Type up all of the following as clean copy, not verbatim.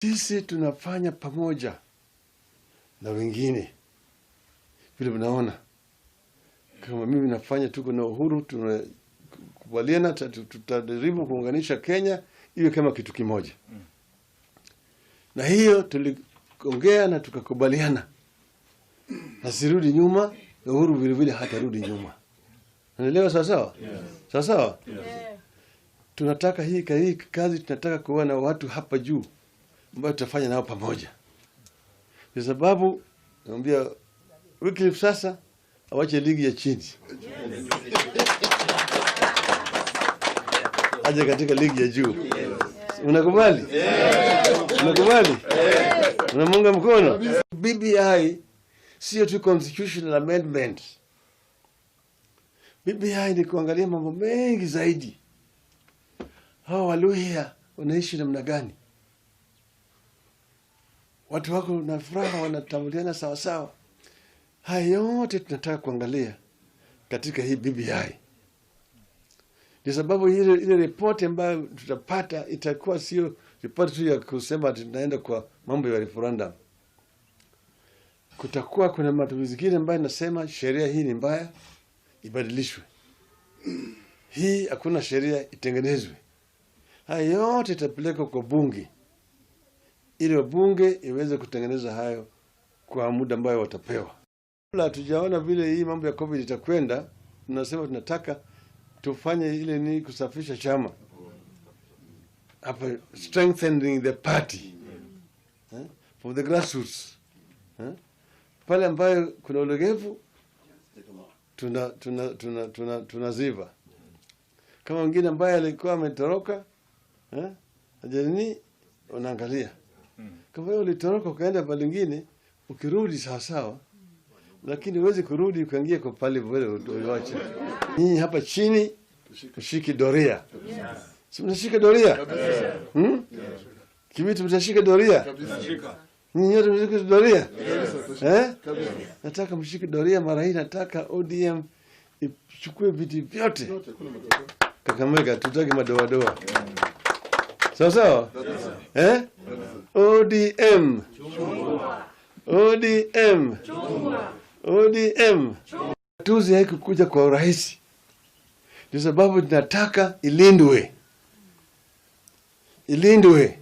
Sisi tunafanya pamoja na wengine, vile mnaona kama mimi nafanya, tuko na Uhuru, tunakubaliana, tutajaribu kuunganisha Kenya iwe kama kitu kimoja, na hiyo tuliongea na tukakubaliana, na sirudi nyuma, na Uhuru vile vile hatarudi nyuma. Unaelewa sawa sawa? Sawa sawa? Tunataka hii kazi, tunataka kuwa na watu hapa juu ambao tutafanya nao pamoja, kwa sababu naambia Wycliffe sasa awache ligi ya chini, aje katika ligi ya juu. Unakubali? Unakubali? Unamunga mkono? BBI sio tu constitutional amendment. BBI ni kuangalia mambo mengi zaidi. Hawa Waluhya wanaishi namna gani? Watu wako na furaha, wanatambuliana sawa sawa. Haya yote tunataka kuangalia katika hii BBI. Ni sababu ile ripoti ambayo tutapata itakuwa sio ripoti tu ya kusema tunaenda kwa mambo ya referendum. Kutakuwa kuna matumizi mengine ambayo nasema sheria hii ni mbaya, ibadilishwe. Hii hakuna sheria, itengenezwe. Haya yote itapelekwa kwa bunge ili bunge iweze kutengeneza hayo kwa muda ambayo watapewa. Kabla hatujaona vile hii mambo ya COVID itakwenda, tunasema tunataka tufanye ile ni kusafisha chama hapa, strengthening the party from the grassroots, pale ambayo kuna ulegevu tunaziba. Kama mwingine ambaye alikuwa ametoroka hajanini, unaangalia kama wewe ulitoroka ukaenda pale lingine, ukirudi sawa sawa, lakini huwezi kurudi ukaingia kwa pale vile uliwacha. Nyinyi hapa chini mshike doria. Si mnashika doria? Kibiti mtashika doria? Nyinyi wote mshike doria? Eh? Nataka mshike doria mara hii, nataka ODM ichukue viti vyote. Kakamega, tutaki madoadoa. Sawa sawa? Eh? ODM. ODM. ODM. Tuzi haikukuja kwa urahisi. Ndio sababu tunataka ilindwe. Ilindwe.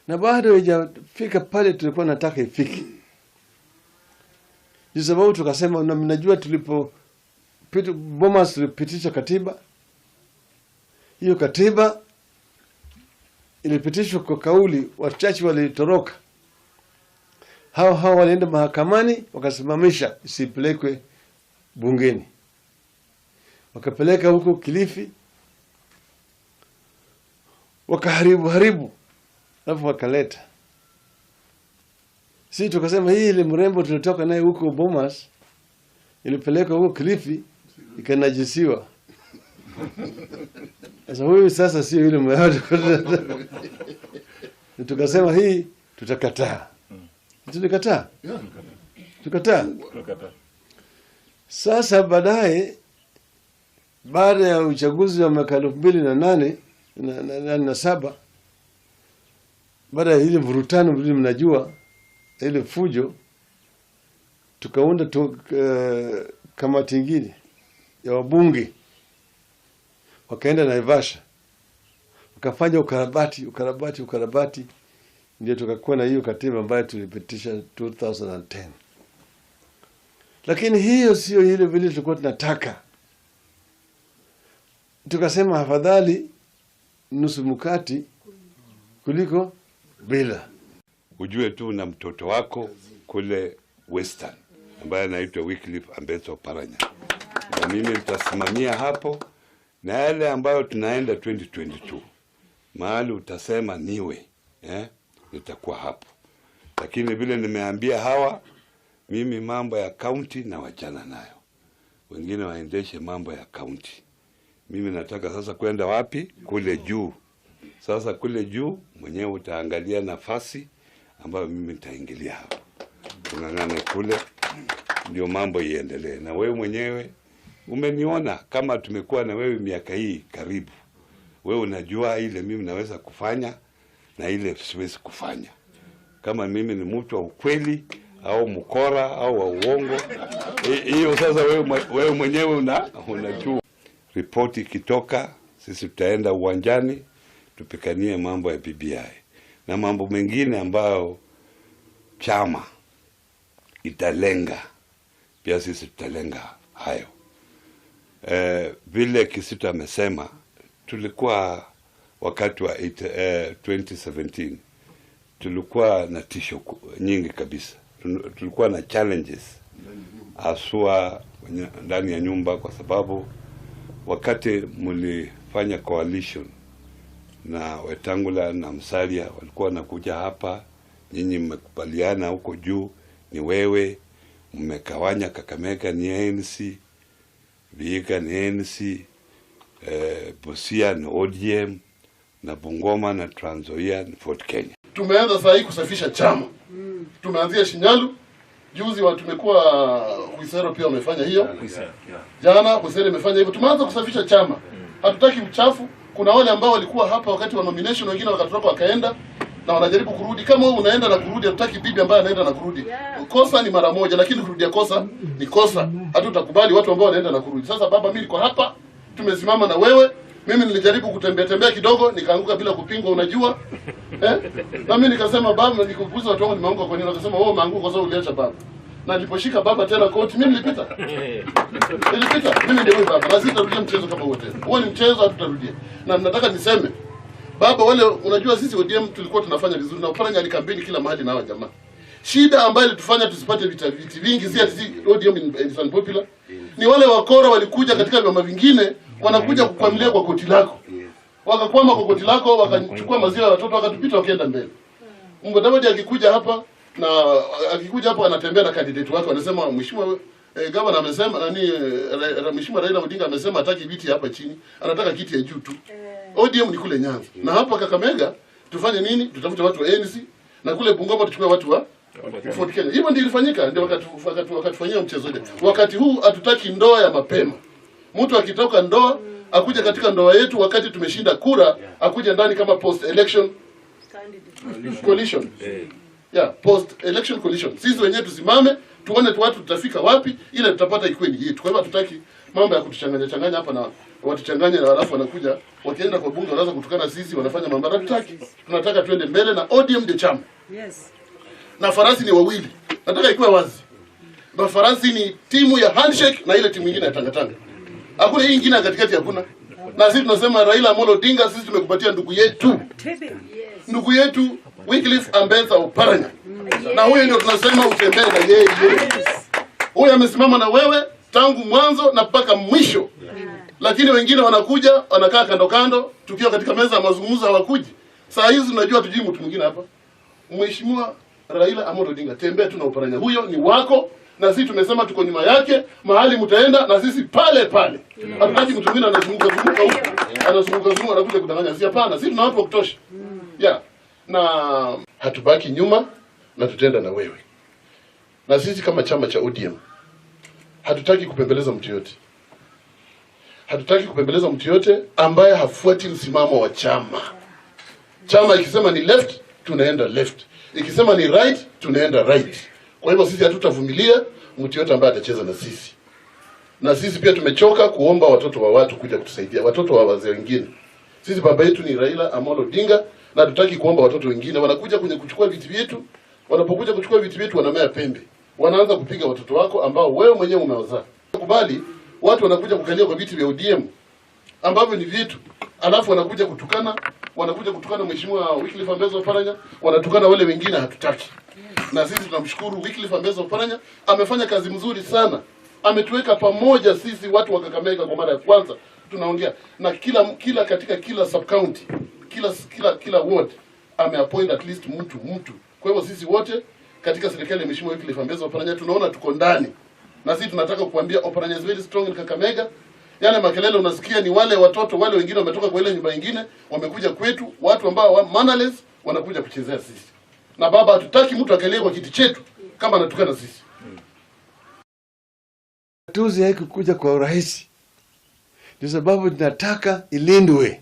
Na bado haijafika pale tulikuwa nataka ifike. Ndio sababu tukasema, na mnajua tulipo Bomas tulipitisha katiba. Hiyo katiba ilipitishwa kwa kauli, wachache walitoroka. Hao walienda mahakamani wakasimamisha isipelekwe bungeni. Wakapeleka huko Kilifi, wakaharibu haribu, alafu wakaleta. Sisi tukasema hii ile mrembo tulitoka naye huko Bomas ilipelekwa huko Kilifi ikanajisiwa. Sasa huyu sasa sio yule mrembo. Tukasema hii tutakataa. Tulikataa. Tukataa. Sasa baadaye, baada ya uchaguzi wa mwaka 2008 na 7, baada ya ile mvurutano vile mnajua, ile fujo, tukaunda kamati nyingine ya wabunge, wakaenda Naivasha, wakafanya ukarabati, ukarabati, ukarabati, ndio tukakuwa na hiyo katiba ambayo tulipitisha 2010. Lakini hiyo sio ile vile tulikuwa tunataka. Tukasema afadhali nusu mkate kuliko bila. Ujue tu na mtoto wako kule Western ambaye anaitwa Wycliffe Ambetsa Oparanya, na mimi nitasimamia hapo, na yale ambayo tunaenda 2022 mahali utasema niwe, nitakuwa hapo. Lakini vile nimeambia hawa, mimi mambo ya county na wachana nayo, wengine waendeshe mambo ya county. Mimi nataka sasa kwenda wapi? Kule juu. Sasa kule juu mwenyewe utaangalia nafasi ambayo mimi nitaingilia hapo, tung'ang'ane kule ndio mambo iendelee. Na wewe mwenyewe umeniona kama tumekuwa na wewe miaka hii karibu, wewe unajua ile mimi naweza kufanya. na ile siwezi kufanya. Kama mimi ni mtu wa ukweli au mkora au wa uongo, hiyo sasa wewe mwenyewe unajua. Ripoti ikitoka, sisi tutaenda uwanjani tupiganie mambo ya BBI na mambo mengine ambayo chama italenga, pia sisi tutalenga hayo. Vile Kisito amesema, tulikuwa wakati wa 2017 tulikuwa na tisho nyingi kabisa. Tulikuwa na challenges haswa ndani ya nyumba, kwa sababu wakati mlifanya coalition na Wetangula na Musalia walikuwa wanakuja hapa, nyinyi mmekubaliana huko juu ni wewe, mmekawanya Kakamega ni ANC, Vihiga ni ANC, Busia ni ODM na Bungoma na Trans Nzoia ni Ford Kenya. Tumeanza saa hii kusafisha chama. Tumeanzia Shinyalu, juzi wa tumekuwa Khwisero pia wamefanya hiyo. Jana Khwisero imefanya hivyo. Tumeanza kusafisha chama. Hatutaki uchafu. Kuna wale ambao walikuwa hapa wakati wa nomination, wengine wakatoka wakaenda na wanajaribu kurudi. Kama wewe unaenda na kurudi, hatutaki bibi ambaye anaenda na kurudi. Kosa ni mara moja, lakini kurudia kosa ni kosa. Hatutakubali watu ambao wanaenda na kurudi. Sasa baba, mimi niko hapa, tumesimama na wewe. Mimi nilijaribu kutembea tembea kidogo, nikaanguka bila kupingwa, unajua. Na mimi nikasema baba, nikukuza watu wangu nimeanguka kwa nini? Wakasema wewe umeanguka kwa sababu uliacha baba. Na niliposhika baba tena koti, mimi nilipita. Nilipita. Mimi ndio baba. Na sitarudia mchezo kama huo tena. Huo ni mchezo, hatutarudia. Na nataka niseme baba, wale unajua sisi ODM tulikuwa tunafanya vizuri na Oparanya alikampeni kila mahali na hawa jamaa. Shida ambayo ilitufanya tusipate vita viti vingi si ati ODM is unpopular. Ni wale wakora walikuja katika vyama vingine, wanakuja kukwamilia kwa koti lako. Wakakwama kwa koti lako, wakachukua maziwa ya watoto, wakatupita wakaenda mbele. Mudavadi akikuja hapa na akikuja hapa anatembea na candidate wake, anasema mheshimiwa governor amesema nani, mheshimiwa Raila Odinga amesema hataki viti hapa chini, anataka kiti ya juu tu. ODM ni kule Nyanza. Na hapa Kakamega tufanye nini? Tutafute watu wa ANC na kule Bungoma tuchukue watu wa Ford Kenya. Hivyo ndio ilifanyika, ndio wakatufanyia mchezo ule. Wakati huu hatutaki ndoa ya mapema. Mtu akitoka ndoa akuje katika ndoa yetu wakati tumeshinda kura, akuje ndani kama post election coalition. Yeah, post election coalition. Sisi wenyewe tusimame, tuone tu watu tutafika wapi, ile tutapata ikuwe ni yetu. Kwa hivyo hatutaki mambo ya kutuchanganya changanya hapa na watuchanganye na halafu wanakuja wakienda kwa bunge wanaanza kutukana sisi, wanafanya mambo hatutaki. Tunataka tuende mbele na ODM ndio chama. Yes. Na farasi ni wawili. Nataka ikuwe wazi. Na farasi ni timu ya handshake na ile timu nyingine ya tangatanga. Hakuna hii nyingine katikati, hakuna. Na sisi tunasema Raila Amolo Odinga, sisi tumekupatia ndugu yetu. Ndugu yetu Wycliffe Ambetsa Oparanya. Na huyo ndio tunasema utembee na yeye. Huyo amesimama na wewe tangu mwanzo na mpaka mwisho. Lakini wengine wanakuja wanakaa kando kando, tukiwa katika meza ya mazungumzo hawakuji. Saa hizi tunajua tujui mtu mwingine hapa. Mheshimiwa Raila Amolo Odinga, tembea tu na Oparanya. Huyo ni wako na sisi tumesema tuko nyuma yake, mahali mtaenda na sisi pale pale. Hatutaki mtu mwingine anazunguka zunguka huko. Anazunguka zunguka anakuja kudanganya. Si hapana, sisi tuna watu wa kutosha. Yeah. Na hatubaki nyuma na tutenda na wewe. Na sisi kama chama cha ODM hatutaki kupembeleza mtu yote. Hatutaki kupembeleza mtu yote ambaye hafuati msimamo wa chama. Chama ikisema ni left, tunaenda left. Ikisema ni right, tunaenda right. Kwa hivyo sisi hatutavumilia mtu yote ambaye atacheza na sisi. Na sisi pia tumechoka kuomba watoto wa watu kuja kutusaidia, watoto wa wazee wengine. Sisi baba yetu ni Raila Amolo Odinga na hatutaki kuomba watoto wengine wanakuja kwenye kuchukua viti vyetu. Wanapokuja kuchukua viti vyetu wanamea pembe. Wanaanza kupiga watoto wako ambao wewe mwenyewe umewazaa. Kubali watu wanakuja kukalia kwa viti vya ODM ambavyo ni vyetu. Alafu wanakuja kutukana, wanakuja kutukana Mheshimiwa Wycliffe Ambetsa Oparanya, wanatukana wale wengine, hatutaki. Na sisi tunamshukuru Wycliffe Ambetsa Oparanya, amefanya kazi mzuri sana. Ametuweka pamoja sisi watu wa Kakamega kwa mara ya kwanza tunaongea na kila katika kila sub county, kila ward ameappoint at least mtu. Kwa hivyo sisi wote katika serikali ya Mheshimiwa Wycliffe Ambetsa Oparanya tunaona tuko ndani. Na sisi tunataka kuambia Oparanya is very strong in Kakamega. Yale makelele unasikia ni wale watoto wale wengine wametoka kwa ile nyumba nyingine wamekuja kwetu, watu ambao wa mannerless wanakuja kuchezea sisi. Na baba, hatutaki mtu akalie kwa kiti chetu kama anatukana sisi. Tuzi haikukuja kwa urahisi. Ndio sababu tunataka ilindwe.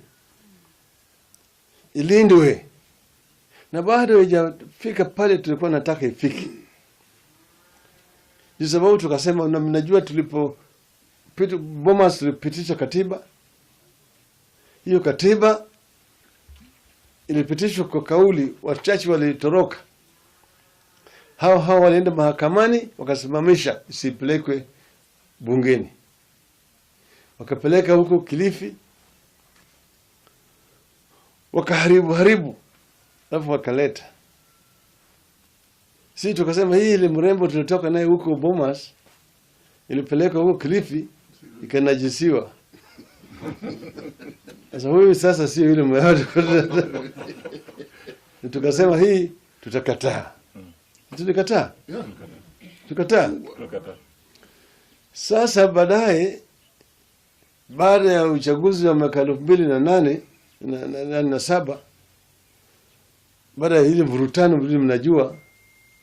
Ilindwe. na bado haijafika pale tulikuwa nataka ifike. Ndio sababu tukasema, na mnajua tulipo Bomas tulipitisha katiba. Hiyo katiba ilipitishwa kwa kauli, wachache walitoroka, hao hao walienda mahakamani wakasimamisha isipelekwe bungeni, wakapeleka huko Kilifi, wakaharibu haribu, alafu wakaleta. Sisi tukasema hii ile mrembo tulitoka naye huko Bomas ilipelekwa huko Kilifi ikanajisiwa. Sasa huyu sasa sio yule mrembo. Tukasema hii tutakataa. Tulikataa. Tukataa. Sasa baadaye, baada ya uchaguzi wa mwaka 2008 na 7, baada ya ile mvurutano vile mnajua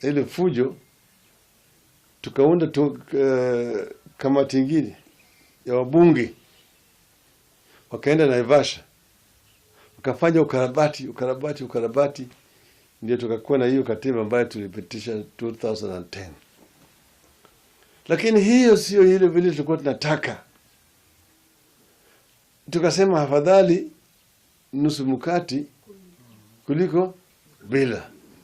ile fujo, tukaunda kamati ingine ya wabunge, wakaenda Naivasha wakafanya ukarabati ukarabati ukarabati, ndio tukakuwa na hiyo katiba ambayo tulipitisha 2010. Lakini hiyo sio ile vile tulikuwa tunataka. Tukasema afadhali nusu mkate kuliko bila.